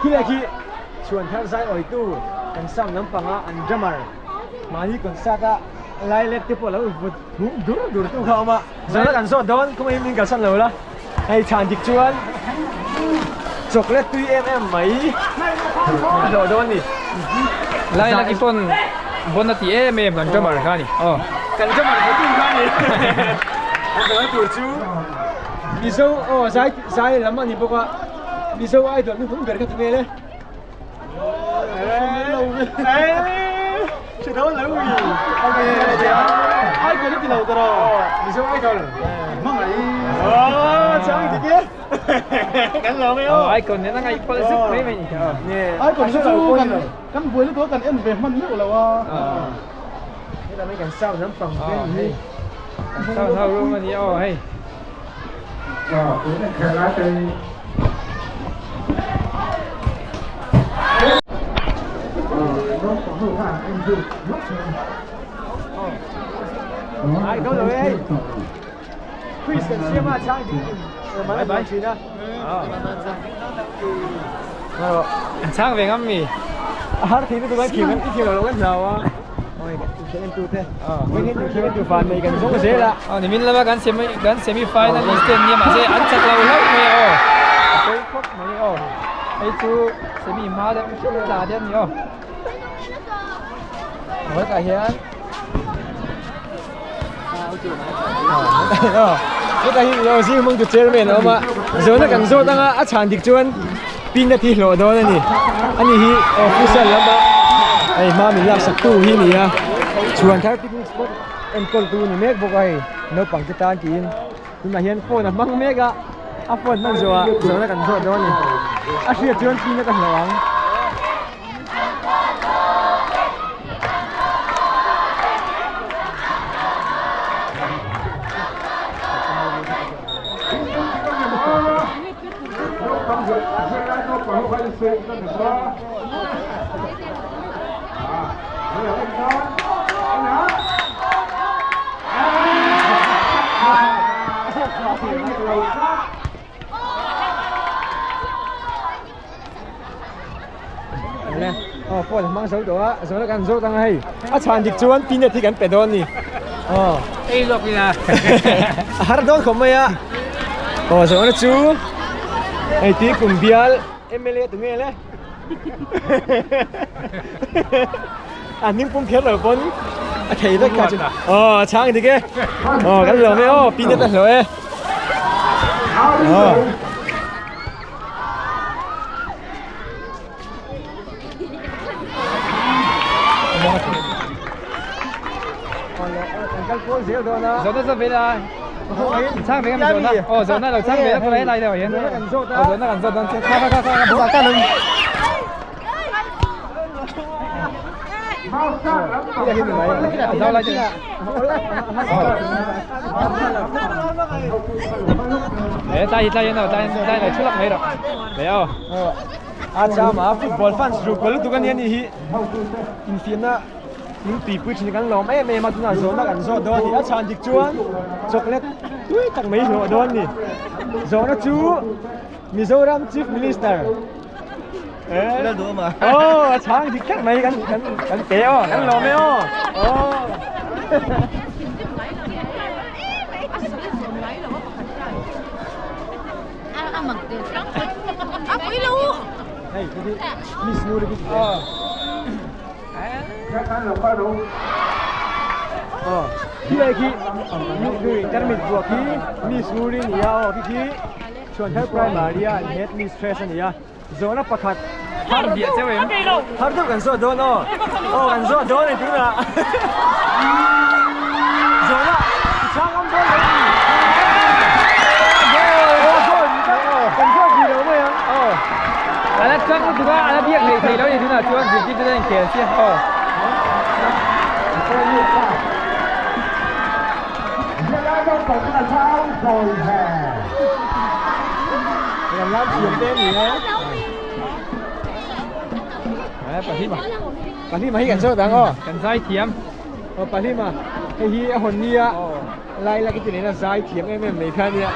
Khi leh khi chhuan thar zai awitu kan sound lampanga an drummer mahni concert a lilac te pawh lo vut hum dur dur tu kha a awm a, zawhna kan zawt dawn kawng in min kalsan lo la, hei chhan dik chuan chocolate tui em em mai a hlawh dawn a ni. Lilac i pawn bon a ti em em kan drummer kha a ni aw. Kan drummer kha tum kha a ni. An zawhna tur chu Mizo aw zai zai lam a ni bawk a, Mizo idol hnuhnung ber kha tu nge le? Icon nen a ngaih pawlh zuk mai mai ni kha. Icon chu kan buai lutuk a kan en ve hman meuh lo a. Kan sound lampang vel hi. Sound ho room a ni aw hei. Chhang ve ngam mi. Har thei lutuk a khim i khim lo kan hlau a. Nimin lama kan semi kan semi finalist te an nia mahse an chak lo hlauh mai a aw a pawi khawp mai aw hei chu semi hma deuh hret tla te an ni aw hetah hian hetah hi aw zing hmang tu chairman a awm a zawhna kan zawt anga a chhan dik chuan Pin a ti hlawh dawn a ni. Ani hi official lama hei hma min laksak tu hi a ni a. Chhuan thar picnic spot enkawl tu a ni mek bawk a hei naupang te tan tiin tunah hian phone a hmang mek a, a phone hman zawhah zawhna kan zawh dawn a ni. A hriat chuan pin a ka hlauh ang. Aw phone a hmang zo tawh a zawhna kan zawt ang a hei a chhan dik chuan peanut hi kan pe dawn a ni aw ei lawk ila a har dawn khawp mai a aw zawhna chu hei tui kum bial mla tu nge le a hming pum kher lo pawn a thei vek kha chu aw a chhang dik e aw kan lawm e aw peanut a hlawh e aw. Zawhna zawh ve la chhang ve ngam zawhna aw zawhna lo chhang ve la khawlai lai deuh ah hian aw zawhna kan zawt dawn chu kha kha kha kha zau lai chu e tlai hi tlai hian aw tlai tlai lo thulak mai rawh ve aw A chama football fans ru lutuk a nia ni hi infiamna in tuipui thin kan lawm em em a tunah zawhna kan zawh dawn a ni a chhan dik chuan chocolate tui tak mai hlawh dawn a ni zawhna chu Mizoram Chief Minister aw a chhang dik tak mai kan kan kan pe aw kan lawm e aw aw. Hei khi Miss Nuri khi Ờ, khi đây khi Nuri termit buộc khi Miss Nuri ni a aw khi khi Chhuanthar Primary a head mistress a ni a zawhna pakhat har biah cheu em har deuh kan zawh dawn aw aw kan zawh dawn a ni tunah zawhna i chhang awm dawn lo ni aw goal kan zawh bih lo mai ang aw a la chang lutuk a a la biak hleih theih lo a ni tunah chuan zirtirtu te a inkhel chiah aw. Pahlima hi kan zawt ang aw. Kan zai thiam. Aw Pahlima hei hi a hawn nia lai lak i ti nena zai thiam em em mai kha nia.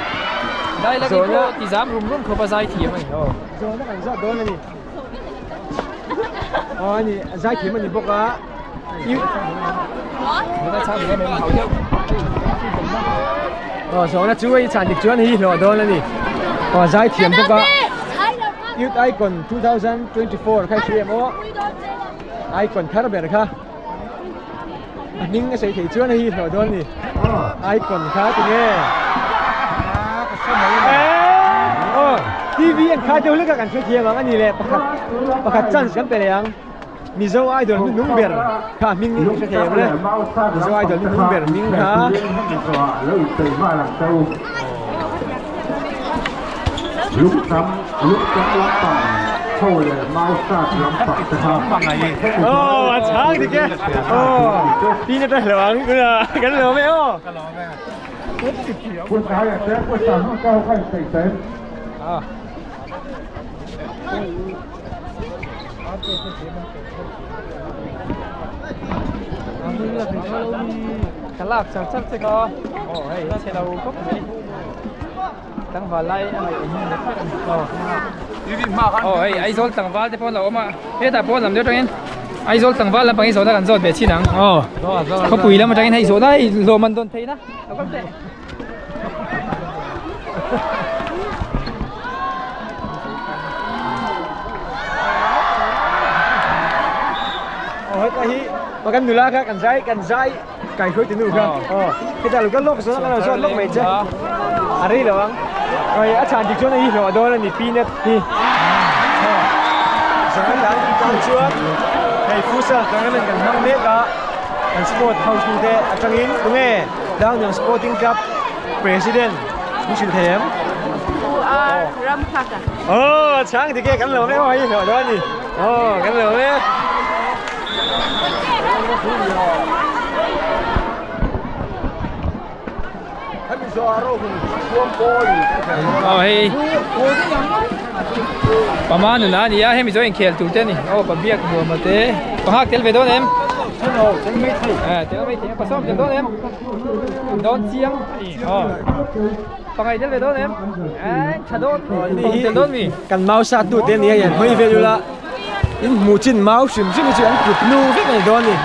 Lai lak i pawh ti zam rum rum khawp a zai thiam a ni aw. Zawhna kan zawt dawn a ni. Aw ani zaithiam ani bawk a Aw zawhna chu hei chhan dik chuan hei hi hlawh dawn a ni aw zaithiam bawk a Youth Icon 2024 kha i hria em aw Icon thar ber kha a hming a sawi thei chuan hei hi hlawh dawn a ni Icon kha tinge aw TV an khai deuh hlek a kan hrethiam ang a ni leh pakhat pakhat chance kan pe leh ang. Mizo Idol hnuhnung ber kha hming i hre thei em le? Mizo Idol hnuhnung ber hming kha. Aw a chhang dik e. Aw tin ata hlauh ang kan lawm e aw. Ka lak char char che kha aw hei a chhe lo khawp mai tlangval lai a ngaih awm lek lek a ni aw aw hei Aizawl tlangval te pawh an lo awm a hetah pawh lam deuh atangin Aizawl tlangval lampang hi zawhna kan zawt ve chin ang aw khawpui lam atangin hei zawhna hei hlawm an dawn theihna lo kal teh. Aw heta hi kan nula kha kan zai kan zai kai hruai tinu kha aw heta lo kal lawk sawn a kan lo zawt lawk mai che a rei lo ang hei a chhan dik chuan hei hi hlawh dawn a ni peanut hi zan a tan chuan hei futsal tournament kan hmang mek a kan sport hotute atangin tunge Dangniang Sporting Club President min hrilh thei em? U R Ramphaka. Aw chhang dik e kan lo em hei hlawh dawn a ni. Aw kan lo e. Aw hei Pama nuna a ni a hemi zawng inkhel tur te a ni aw pa biak nuam a te pa nghak tel ve dawn em tel mai thei pa sawm tel dawn em dawn chiang aw pa ngai tel ve dawn em tha dawn tel dawn mi kan mau sa tu te ni a hian hawi vel ula in hmuh chin mau hrim hrim hi chu an kut nu vek a ni dawn a ni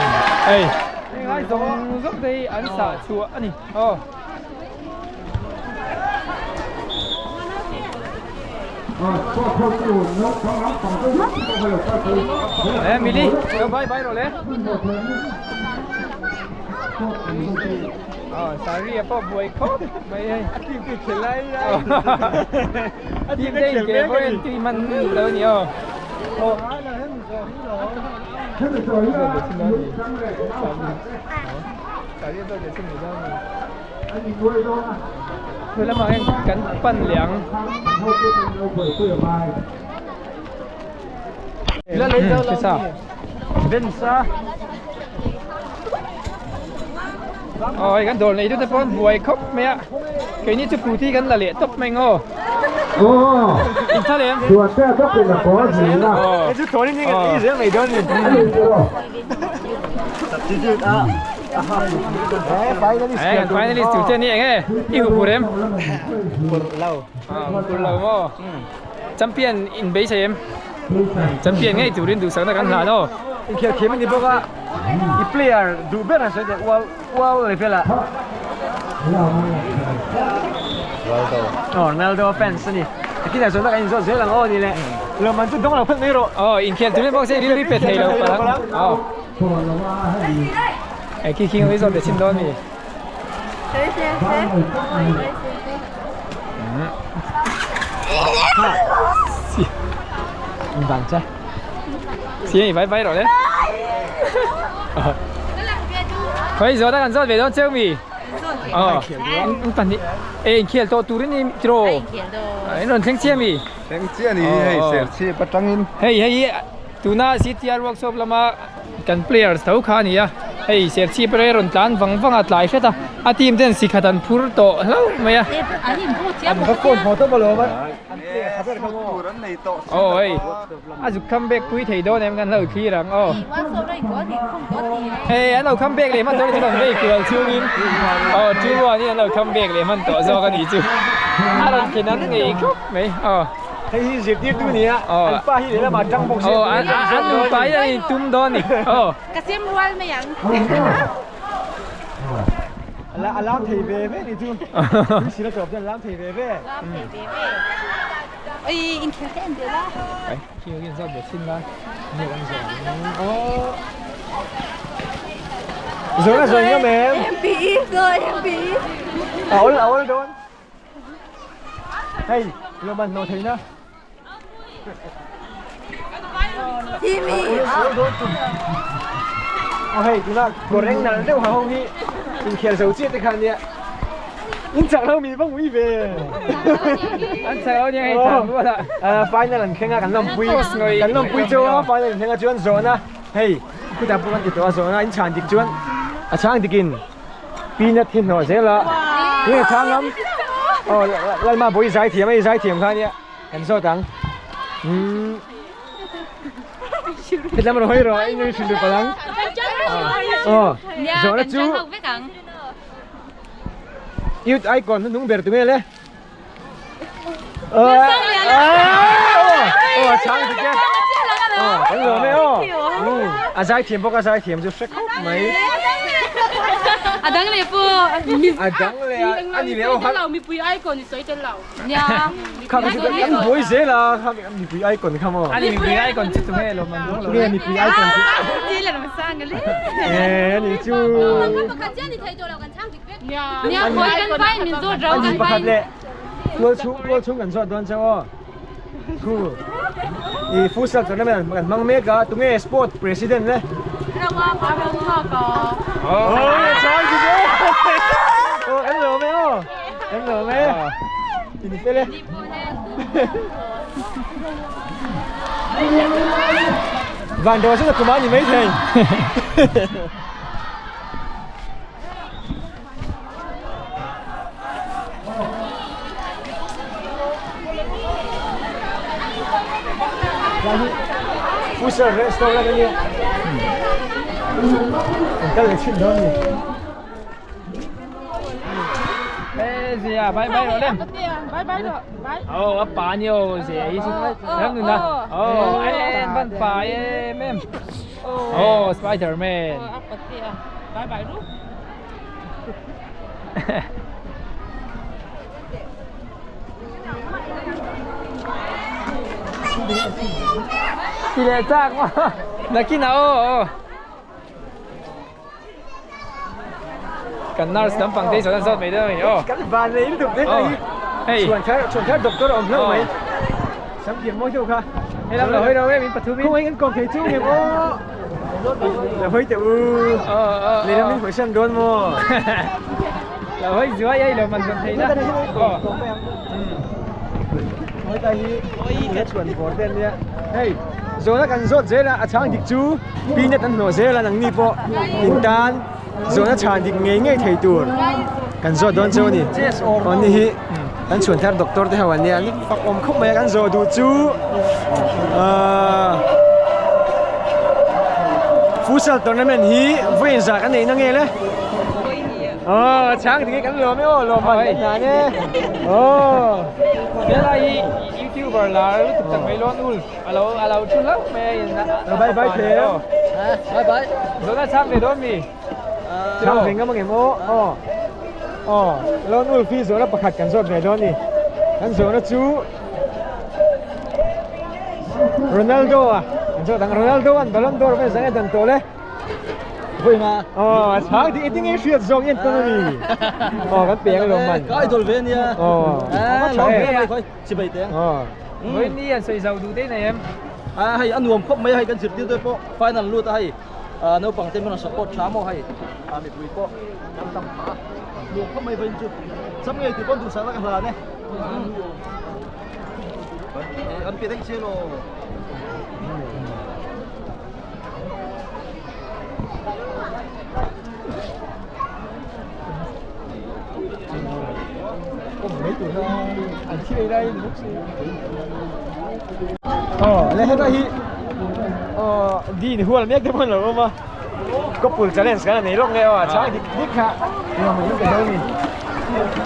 hei ngai zawng zawng te hi an sah chhuah a ni aw. Eh Mili, go bye bye rồi le. Ờ, sorry, a buai khop mai hei. A team te khel lai lai. A team te ke bo en tui man lo ni o. Thu lamah hian kan pan leh ang. Aw hei kan dawr nei tute pawh an buai khawp mai a keini chu puti kan la leh tawp mai ang aw. Inthal em? Aw. Kan finalist tur che ni eng e i hu phur em phur lo maw champion in beisei em champion ngei turin duhsakna kan hlan aw inkhel thiam a ni bawk a i player duh ber an sawi teh world world level ah Ronaldo aw Ronaldo fans a ni takin a zawhna kan inzawt zel ang aw ni le lawmman chu dawng lo phawt mai rawh aw inkhel turin bawk se rilru i pe thei lo palh ang aw. Ê khi khi ngai zawt leh chhin dawn mi. Vang che. Xí i vai vai rồi đấy. Khoi zo ta kan zawt ve dawn cheu mi. Ờ. Pan ni. Ê inkhel tawh turin i tiraw. In rawn thleng chiah mi. Thleng chiah ni hei ser chhip atangin. Hei hei tuna CTR workshop lama Kan players tho kha a ni a, hei Serchhip ray rawn tlan vang vang a tlai hret a, a team ten sikhat an phur tawh hlauh mai a. Aw hei a zuk come back pui thei dawn em kan lo thlir ang aw. Hei an lo come back leh hman tawh a ni chu kan vei kual chungin aw 2-1 in an lo come back leh hman tawh zawk a ni chu a rawn khen an ngei khawp mai aw. Hei hi zirtirtu ni a, an pa hi lehlamah tang bawk se. An nupa hi an intum dawn ni. Ka sim rual mai ang. A lam thei ve ve ni chu. Tui sila tawp chuan a lam thei ve ve. Lam thei ve ve. Oi, inkhel te en ve la. Ai, khi hi zawt ve chin la. Nge kan zawt ang. Aw. Zawng a zawng ngam em? MPE, zawi MPE. A awl a awl dawn. Hei, lawmman hnawh theihna. Timmy. Aw hei, tuna kawr eng nalh deuh ha ho hi inkhel zo chiah te kha ania. In chak lo mi va ngui ve. An chak lo nia hei thlan rual ah. Final an thleng a kan lawmpui kan lawmpui chu a final an thleng a chuan zawhna hei khutah pawh kan ti tawh a zawhna in chhan dik chuan a chhang dikin peanut hi hnawh zel a tunge chhang ngam aw Lalma bawi zai thiam a i zai thiam kha ania kan zawt ang umm hetlama rawn hawi rawh a inui hrilh palh ang aw zawhna chu. Youth icon hnuhnung ber tunge le? Aw chang dik e. Aw kan lawm e aw. A zai thiam bawk a zai thiam chu hre khawp mai. A dang leh pawh A dang leh a ani leh aw lo mipui icon i sawi tel lo. Nia. Kha mi chu kan buai zel a kha mipui icon kha maw. Ani mipui icon chu tunge lawm an dawng lo. Tunge mipui icon chu. Chi la ram sang le. Eh ani chu. Nia khawi kan vai min zawt rau Ani kan pakhat vai. leh tual chhung tual chhung kan zawt dawn chauh aw. Khu i futsal tournament kan hmang mek a tunge sport president le. Oh chai chu che. Oh kan lawm e aw. Kan lawm e. In fel e. Van dawr chu ka tum a ni maithei. Futsal restaurant a nia an kal leh thin dawn a ni. Zia bye bye rawh le. Bye bye rawh. Bye. Oh a pa ni aw Zia hi chu ram nuna. Oh em van pa em em. Oh Spider Man. Oh a pate a. Bye bye ru. Ti leh chak maw nakin ah aw aw. Kan nurse lampang te hi sawn an zawt mai dawn a ni aw. Kan van nei lutuk te hi. Hei. Chhuan thar chhuan thar doctor a awm hlauh mai. Sam kiam mawi deuh kha. Hei lam lo hawi ro em in pathum in. Khawngaih kan kawm thei chu ngem aw. Lo hawi teh u. Lehlam in hawisan dawn maw. Lo hawi zuai ei lo man dawn thei na. Hetlai hi he chhuan vawr te ania. Hei zawhna kan zawt zel a a chhang dik chu peanut an hnawh zel a nangni pawh in tan zawhna chhan dik ngei ngei thei tur kan zawt dawn chu a ni. Aw ni hi kan chhuan thar doctor te ho an nia an fak awm khawp mai a kan zawh duh chu ahh futsal tournament hi vawiin zah kan neih na nge le. Aw chhang dik hi kan lawm e aw lawm han kan hnan e aw. Helai hi youtuber lar lutuk tak mai Lone Wolf alo alo thu hlauh mai a in Lo bye bye the em. Bye bye. Zawhna chhang ve dawn mi? Chhang ve ngam angem aw aw aw Lone Wolf hi zawhna pakhat kan zawt ve dawn ni. Kan zawhna chu Ronaldo a kan zawt ang Ronaldo an Ballon d'Or vel zang e dan tawh le. Aw a chhang dik engtin nge hriat zawk nge an tawn a ni aw kan peng alawm man Ka idol ve ania aw a tha e chibai te aw Vawiin ni an sawi zau duh te nei em a hei a nuam khawp mai a hei kan zirtir te pawh final lut a hei naupang te min rawn support tha maw hei a mipui pawh kan tam phah a nuam khawp mai vawiin chu cham ngei tih pawn duhsakna ka hlan e an pe daih che law. Aw le heta hi aw din hual mek te pawh an lo awm a couple challenge kan nei lawk nge aw a chhang dik dik kha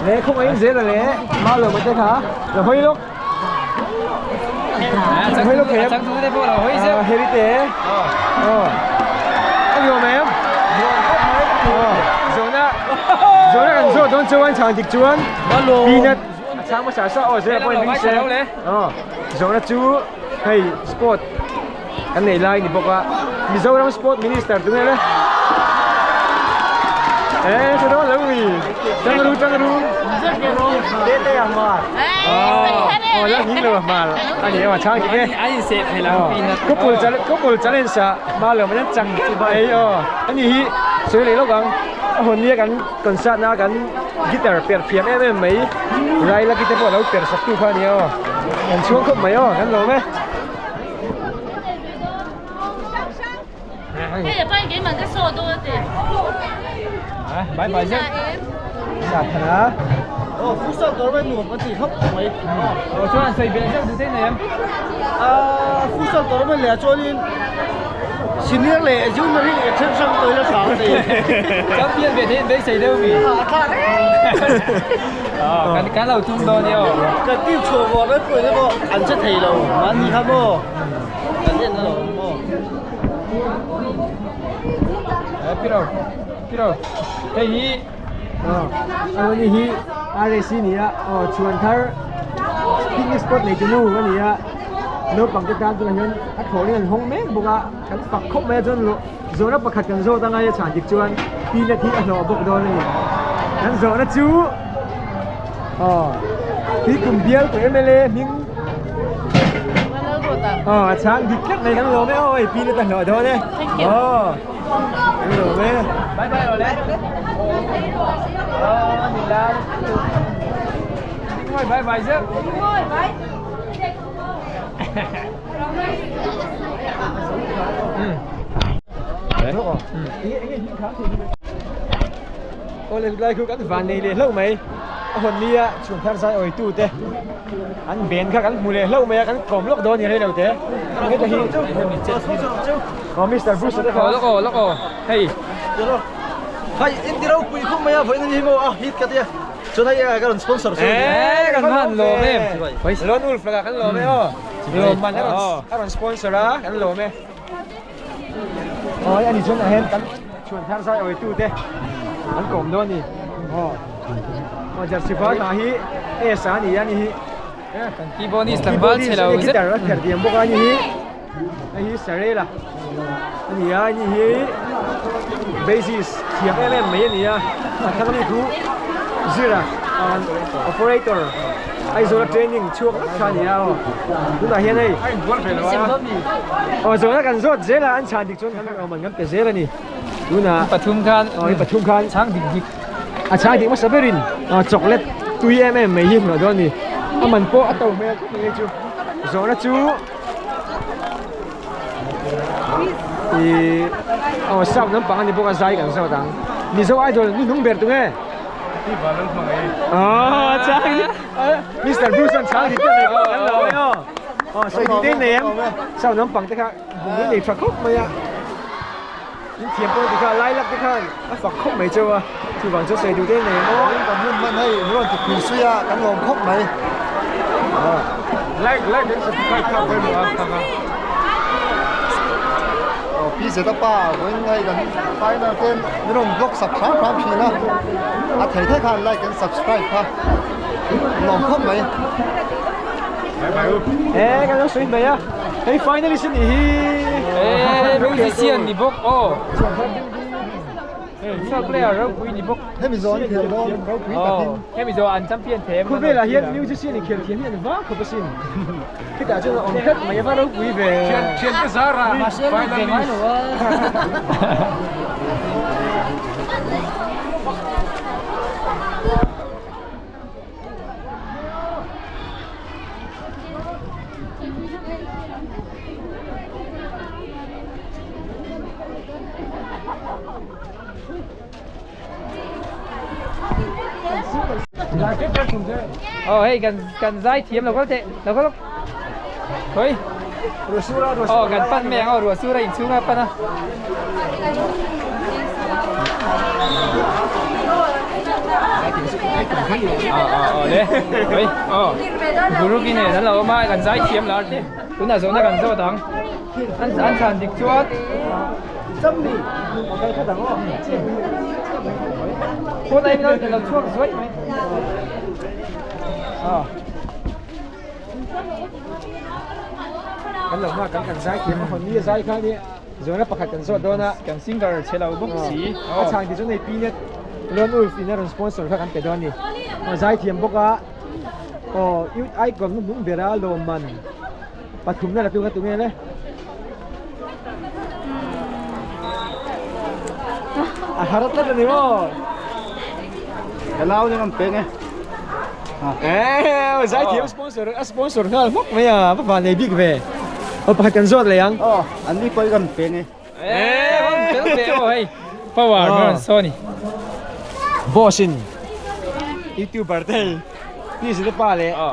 le khawngaih in zel a le mau lo te kha la hawi lawk. Hoi lo khem. Chang tu te pawh lo hawi zeuh. Heri te. Aw. A nuam em? Nuam khawp mai. Aw. Zawhna zawhna kan zawh dawn chuan chhan dik chuan peanut a chhang hmasa sa aw zela pawh in ring se. Aw. Zawhna chu hei sport kan nei lai ni bawk a. Mizoram sport minister tu nge le? Eh, chu dawn lo mi. Tangru tangru. Te te ang ma. Aw, la hing lo ma. Ani ema chang dik e. An in seh thei lang peanut. Couple challenge couple challenge sa ma lo man chang chi ba ei aw. Ani hi soi lei lawk ang. A hawn nia kan concert na kan guitar per thiam em em mai. Lai laki te pawh lo per sak tu kha ani aw. Kan chhuang khawp mai aw, kan lawm e. Bye bye zeuh. Sathana. Aw futsal tournament nuam kan ti khawp mai. Aw chuan sawi belh zeuh duh nei em? Ah futsal tournament leh ah chuanin senior leh junior hi a then hrang tawh ila tha ang thei. Champion ve thei beisei deuh mi. A tha reng. Aw kan lo tum dawn e aw. Kan team chhuah vawr reng pawh in emaw an che thei lo mahni kha maw kan en a lo maw. Piro piro hei hi aw ani hi RAC ni a aw chhuan thar picnic spot nei tunu ani a naupang te tan tunah hian a thlawh in an hawng mek bawk a kan fak khawp mai a chuan zawhna pakhat kan zawt anga a chhan dik chuan peanut hi a hlawh bawk dawn ani kan zawhna chu aw tuikum bial tu M_L_A hming Aw a chhang dik tlat mai kan lawm e aw hei peanut a hlawh dawn e aw kan lawm e. Bye bye rawh le. Aw ni la. Ngoi bye bye zeuh. Ngoi bye. Aw le lai khu kan van nei leh hlauh mai a hawn nia chhun thar zai awi tu te an ben kha kan hmu leh hlauh mai a kan kawm lawk dawn a ni rei lo te heta hi aw Mister Bruce te kha Aw lawk aw lawk aw hei Hei in ti ropui khum mai a vawiin ani hi maw a hit ka tia chuan hei ka rawn sponsor chu Eh kan han lawm em Lone Wolf lakah kan lawm e aw lawmman a rawn sponsor a kan lawm e. Awi ani chuan ah hian kan chhuan thar zai awi tu te an kawm dawn a ni aw aw jersey var hna hi S a ni a ni hi kan keyboardist tlangval chhe lo zet guitar a kher diam bawk a ni hi hei hi Sarela a ni a ni hi bassist thiam em em mai a ni a a thlang ami chu Zira operator Aizawl a training chhuak vek kha a ni a aw tunah hian hei aw zawhna kan zawt zel a an chhan dik chuan kan awm an kan pe zel a ni tunah pathum khan aw hi pathum khan chhang dik dik a chhang dik hmasa berin aw chocolate tui em em mai hi hmuh dawn a ni a man pawh a to hmel khawp mai chu zawhna chu Ih aw sap nampang a ni bawk a zai kan zawt ang Mizo idol ni hnung ber tunge aw chang Mister Bruce an chang dik nei bawk an lo e aw aw sawi dik dei nei em sap nampang te kha bung nei tha khawp mai a in thiam pawh ti kha lailak te khan a fak khawp mai cheu a chuvang chu sawi duh dei nei em aw kan hun hman hei min rawn ti pui sui a kan lawm khawp mai like like kan subscribe kha pawimawh a thang a aw pi zeta pa vawiin hei kan final ten min rawn vlog sak hram hram thin a a thei thei khan like and subscribe kha lawm khawp mai eh kan lo sawi mai a hei finalist a nih hi eh musician ni bawk aw Futsal player ropui ni bawk. Hemi zawh an khel dawn ropui takin. Hemi zawh an champion thei em. Khawvelah hian musician in khel thiam hi an vang khawp asin. Khitah chuan a awm tlat mai a va ropui ve. Thian te zara finalist. Aw hei kan kan zai thiam lo kal teh lo kal Khoi Aw kan pan mai ang aw ruah sur a inchhung a pan a. Aw le oi aw guru ki nen an lo awm a kan zai thiam lar te tunah zawhna kan zawt ang an an chhan dik chuan phone a in lo chhuak zuaih mai aw. Kan lo hma kan kan zai thiam a hawn ni a zai kha nia zawhna pakhat kan zawt dawn a kan singer chhe lo bawk si a chhang ti chu nei peanut lone wolf in a rawn sponsor kha kan pe dawn a ni aw zai thiam bawk a aw youth icon hmuhnung bera lawmman pathumna la tu kha tunge le a har tlat a ni maw Hello ni kan peng e. Eh, zai thiam sponsor a sponsor nghal hmawk mai a, va van nei bik ve. Aw pakhat kan zawt leh ang. Aw, an ni pawh hi kan peng e. Eh, van fel ve aw hei. Power mi rawn saw ni. Boss in YouTuber te hei Please te pa leh a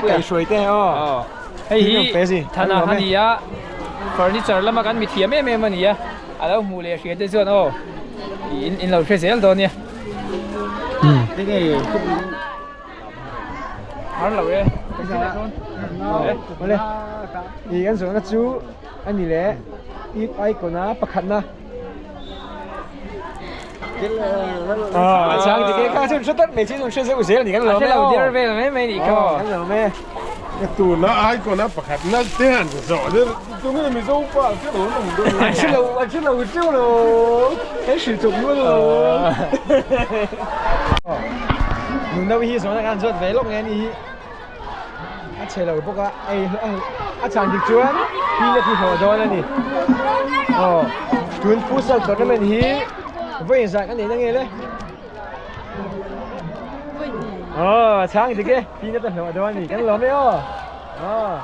kaihhruai te aw. Hei hi Thana a ni a, furniture lama kan mithiam em em a ni a, a lo hmuh leh hria te chuan aw in lo hre zel dawn nia. Har lo e, kan hre leh dawn. Awle, i kan zawhna chu a ni leh if icon a pakhatna. A chang dik e, kha chu hre tak mai chu hre zeuh zel a ni kan lawm e. A hre lo der vel mai mai a nih kha aw. Kan lawm e. Tuna icon a pakhatna te han zawh der tunge Mizo pa hre lo an awm dawn. An hre lo, an hre lo teuh lo, an hrilh chawp nual lo. Nunau hi zawhna khan zawt ve lawk nge a ni hi. A chhe lo bawk a, ei a chhan dik chuan hming a thi hlawh dawn a ni. Aw, tun futsal tournament hi vawi zah ka neih na nge le? Aw, a chhang dik e, hming a ta hlawh dawn a ni, kan lawm e aw. Aw.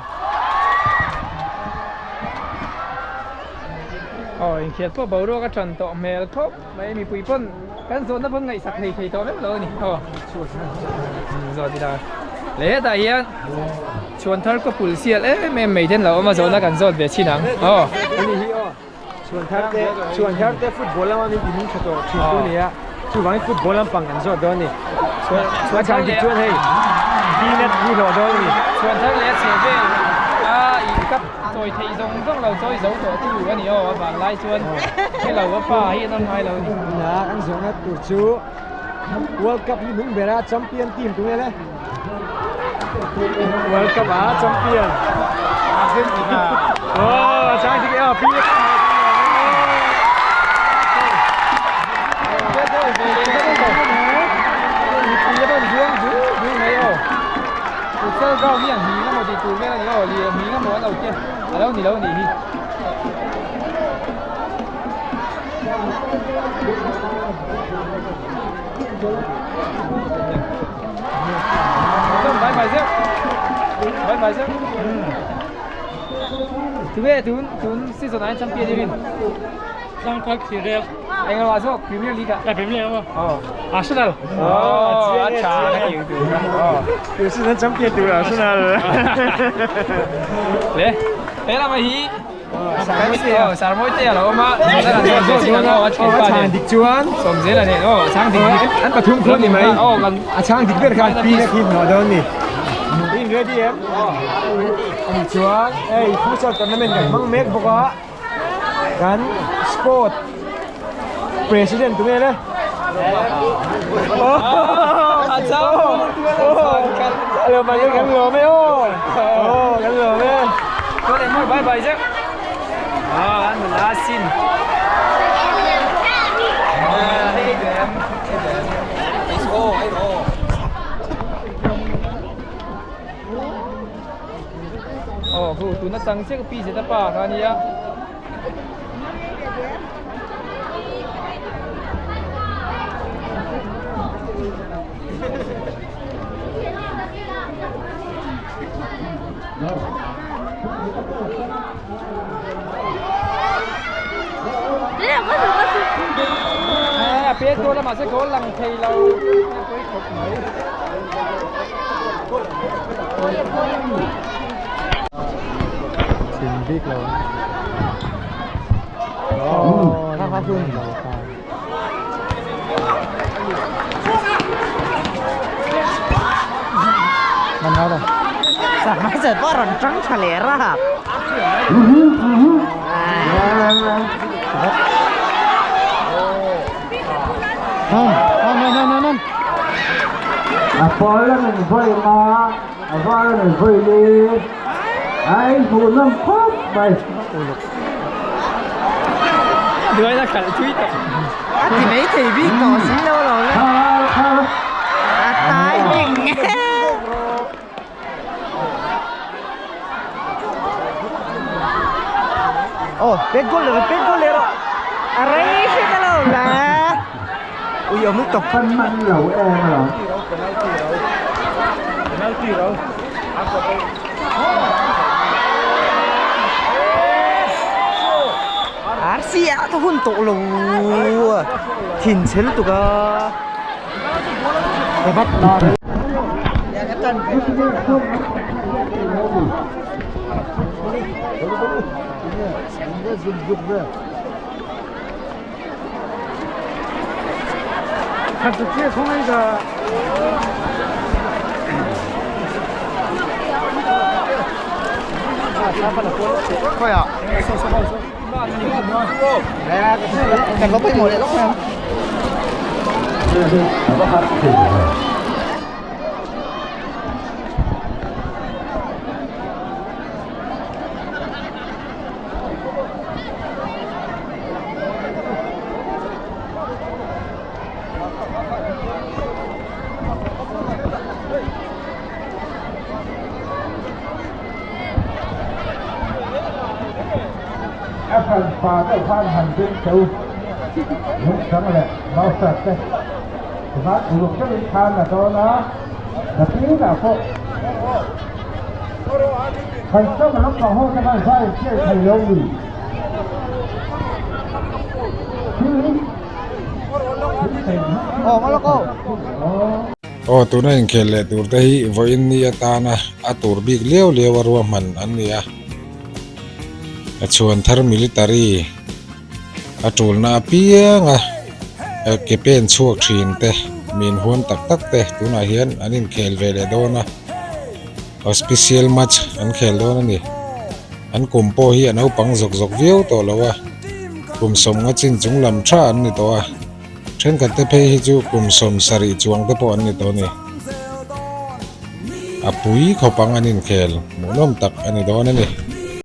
Aw, inkhiat pawh boruak a tan tawh hmel khawp mai mipui pawn kan zawhna pawn ngaihsak thei thei tawh vek lo a ni aw zawh ila leh hetah hian chhuan thar kaw pul sial em em mai ten lo awm a zawhna kan zawt ve chin ang aw ani hi aw chhuan thar te chhuan thar te football lama min ti hming tha tawh thin tu nia chuvangin football lampang kan zawt dawn a ni chhuan thar leh chuan hei peanut hi hlawh dawn a ni chhuan thar leh a chhe vel a inkap Chawi theih zawng zawng lo chawi zo tawh chu a ni aw a van lai chuan helo a fa hi an awm ngai lo a ni. Tuna kan zawhna tur chu World Cup hi hnung bera champion team tu nge le? World Cup a champion Argentina. Oh, chang dik e aw pi. Futsal ground hi a hming emaw tih tur vel a ni aw leh a hming emaw an lo tia a lo ni lo a nih hi. Bye bye zeuh bye bye zeuh tunge tun tun season ah hian champion i rin. Zangkhal thlir rel. Eng lamah zawk Premier League ah. Eh Premier League ah. Oh. Arsenal. Oh, a tha ka ti tur. Oh. Tu season champion tur Arsenal. Le. He lamah hi Oh, Sarmawi te a lo awm a. A chhang dik chuan Sawmzel a nen. Oh, a chhang dik dik. An pathum khaw ni mai. Oh, kan a chhang dik ber khan pi na khi hnawh dawn ni. In ready em? Ani chuan hei futsal tournament kan hmang mek bawk a. Kan sport president tunge le? Alo mà kan lawm e aw. Aw kan lawm e. Chuan engmaw bye bye zeuh. Aw an nula sin. Aw khu tuna chang chiah ka pi zet a pa kha ania. A pet dawn a mahse goal lang thei lo a pawi khawp mai. Chim bik lo. Oh, kha kha hun lo kha. Sangha pawh a rawn tang tha leh rap. A pawl lamin vawi nga, a var lamin vawi li a inhmuh nawm khawp mai. Duaina khalh thui tawh. A ti mai thei bik tawh si lo lo le. A timing Oh, pet goal leh pet goal leh rawh. A rei hret a lo la. Ui awm lutuk. Kan man lo em alawm. Penalty ro. Rc a ta hun tawh lo. Thin chhe lutuk a. 他是接从那个。快啊！ Kan lopui mawh leh lawk mai ang. A hran pa deuh khan han ding teu lungchang leh mausa te tichuan uluk deuhin khan a dawn a, nakinah pawh kan sam lampang ho te khan zai chiai thei lo ni. Thil hi thil thei Aw ngalawk aw. Aw tuna inkhel leh tur te hi vawiin ni atana a tur bik liau liau a ruahman an ni a. A chhuan thar military a tulna apiang a ke pen chhuak thin te min huam tak tak te tunah hian an inkhel ve leh dawn a auspicial match an khel dawn a ni an kum pawh hi a naupang zawk zawk viau tawh lo a kum sawmnga chin chung lam tha an ni tawh a thenkhat te phei hi chu kum 70 chuang te pawh an ni tawh a ni a pui khawp ang an inkhel hmuhnawm tak a ni dawn a ni.